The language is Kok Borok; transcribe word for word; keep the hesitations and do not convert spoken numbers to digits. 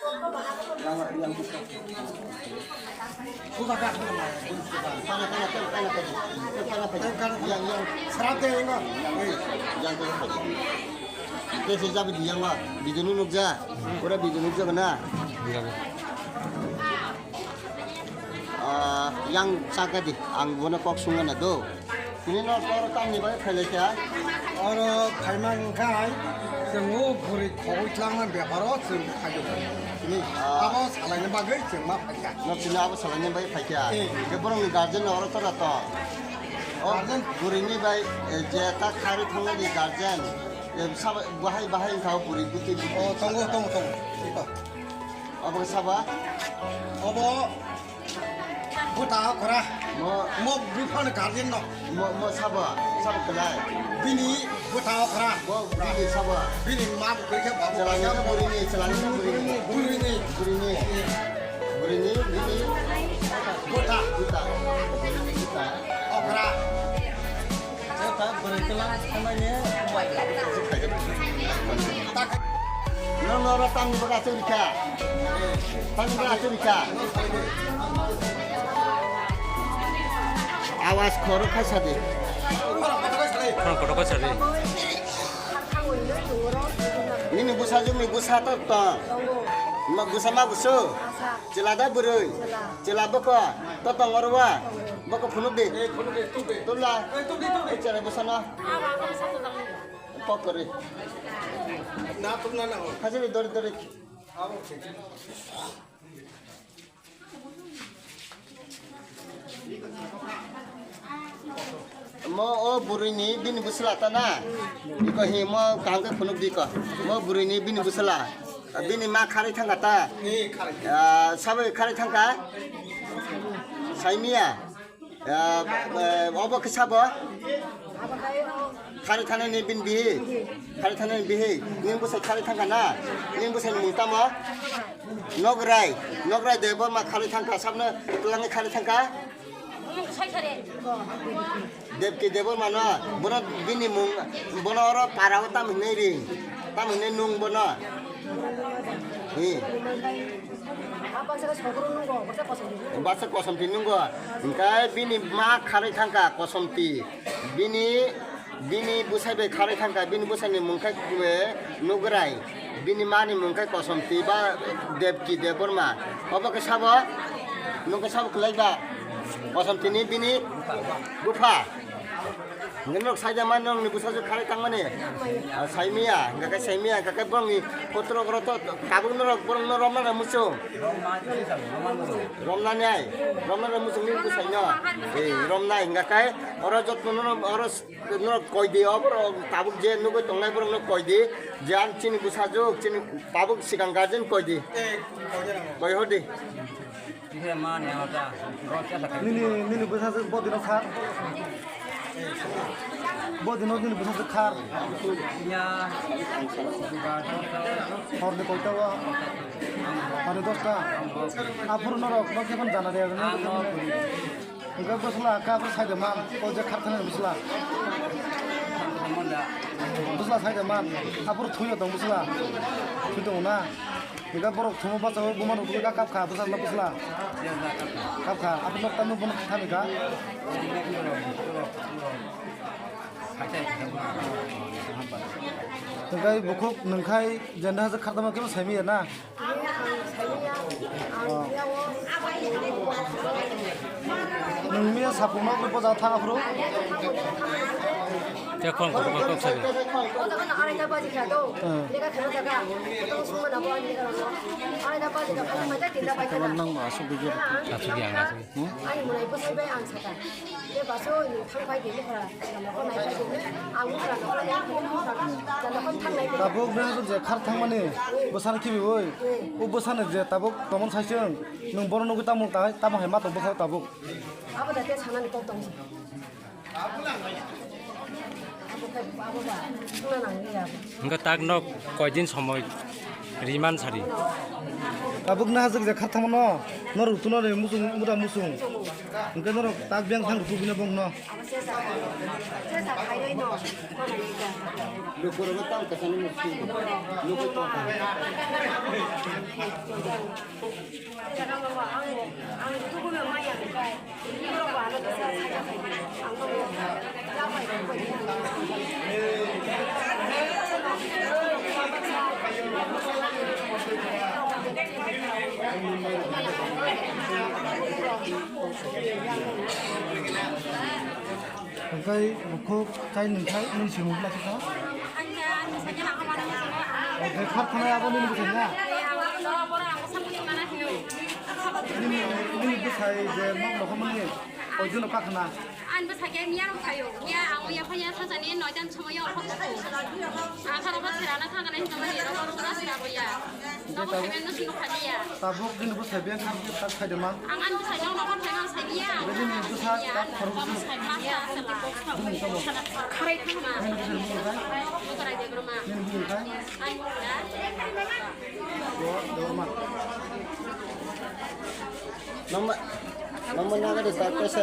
Yang video nukja, pura video nukja na. Ah, yang chakadi, ang bono kok sungna do. Tini no tor tamni bai phailai kha. Oro phaima wngkhai, chwng o bwrwi khogwi tlangna beparo chwng phaio. Tini Ah. abo salaina bagwi chwng ma phaikha. No tini abo salaina bai phaikha. Eh. Ke borokni guardian no oro tora to. O Guardian? Bwrwini bai, eh, je ta kharwi thangnani guardian. Eh, sabo bahai bahai wngkha o bwrwi bwtwi bwtwi. Oh, tongo, tongo, tongo. Ito. Obo khe sabo? Obo Buta okra. Mo, mo bupha ni guardian no. Mo, mo sabo, sabo kelai. Bini buta okra. Mo bini sabo. Bini ma bukri khe babu. Chelani khe burini, chelani khe burini. Burini. Burini. Burini, bini. Buta. Buta. Buta. Okra. No, no, no, tamni bagwi achuk rikha. Tamni bagwi achuk rikha. Awas khoro khaisa di. Khoro kotor khaisa di. Nini bwsajwkni bwsa tor tong. Ma bwsa ma bwswk? Chwla da bwrwi? Chwla bwkha? To tong oro ba? Bwkha phunuk di. Tubla. Chwla bwsano. Pok kwrwi. Hajini dori dori. Mo o bwrwini bini bwsla ta na? Iko hi mo kaham khe phunuk di ko. Mo bwrwini bini bwsla. Bini ma kharwi thangkha ta? Ah, sabo kharwi thangkha? Saimiya. Ah, eh, obo khe sabo? Kharwi thangnani bini bihik. Kharwi thangnani bihik. Ning bwsai kharwi thangkha na? Ning bwsaini mung tamo? Nograi. Nograi Debbarma kharwi thangkha. Sabno twlangwi kharwi thangkha? Debki Debbarma no. Bono bini mung, bono oro para o tam hinwi ring. Tam hinwi nung bono. Hi. Basa Kosomti nungo. Hingke bini ma kharwi thangkha Kosomti. Bini, bini bwsai bai kharwi thangkha. Bini bwsaini mung khe, eh, Nugrai. Bini mani mung khe Kosomti ba Debki Debbarma. Obo khe sabo? Nung khe sabo kwlai ba? Kosomtini bini bupha. Hingke norok saida man norokni bwsajwk kharwi tangmani? Ah, saimiya, hingka khe saimiya, hingka khe borokni photo rok oro to tabuk norok borokno romna rw muchung. Romnani ai, romna rw muchung nini bwsaino. Ei, romnai hingka khe oro jotto norok oro s-, norok koi di, oborok tabuk je nugwi tongnai borokno koi di, je ang chini bwsajwk, chini tabuk swkang guardian koi di. Koi hor di. Nini, nini bwsajwk bo dino khar? Bo dino nini bwsajwk khar? Horni koita o? Horni dosta? Aphuru norok no khe phano jana de. Hingke bwsla khe aphuru sai de man, o je khar thani bwsla. Bwsla sai de man, aphuru thwi o tong bwsla. Thwi tongo na? Hingke borok thumo bachao buma rok tugui kha, kap kha bwsajwk no bwsla. Kap kha, abo nok tamo bono thani kha. Hingke bukhuk nwng khai jenda hajak khartama kebo saimaya na? Nwng miya sapung nok ni boja thang aphuru? Tei khorang kotor kok sabi. Arai ta baji kha do. Hmm. Lega khana jaga. Tong suma na bo ani lega. Arai ta baji kha, khana mata tinda bai khana. Nang ma asuk bigir. Asuk yang asuk. Hmm? Ani mulai bo sai bai ang saka. Ye baso ni thang bai di mukra. Nokho nai bai di. Ang mukra nokho nai bai di mukra. Nokho thang nai bai. Tabuk na je khar thang mani. Bwsani khibi oi. Hmm. O bwsani je tabuk tomon sai chwng. Nwng bono nugwi tamo ta-, tamo hai ma tong bwkha tabuk. Abo da te sanani kok tong. Hingke tak no koidin somoi riman sari. Tabuk na hajak je kharthamano, norok tuno ni musung, muda musung. Hingke norok tak biyang thang rutu bina bongno. Hingke bukhuk chai nungthai nini swngmung bwlai saka. Hingke khap thanai abo nini bwsai na? Nini, nini bwsai je nok nokhormani oijono kakhna. Ani bwsai khe miya rok phaio. Miya ang uya phaiya sajani noita ni somoyo okhorok. Ang kharo ba serana thangana hinamani rok rok ba sera boya. Nogo phaimani no sino khaliya. Tabuk bini bwsai beng kha tak phaidema. Ang ani bwsai no nogo phaima sai niya. Bini bwsa tak khorok bwsa. Bini somo. Kharai thangma. Bini bwsa bini khai. Bwsa rai de broma. Bini bini khai. Ani bwsa. Do, do ma. Mama, mama naga de tak pesa.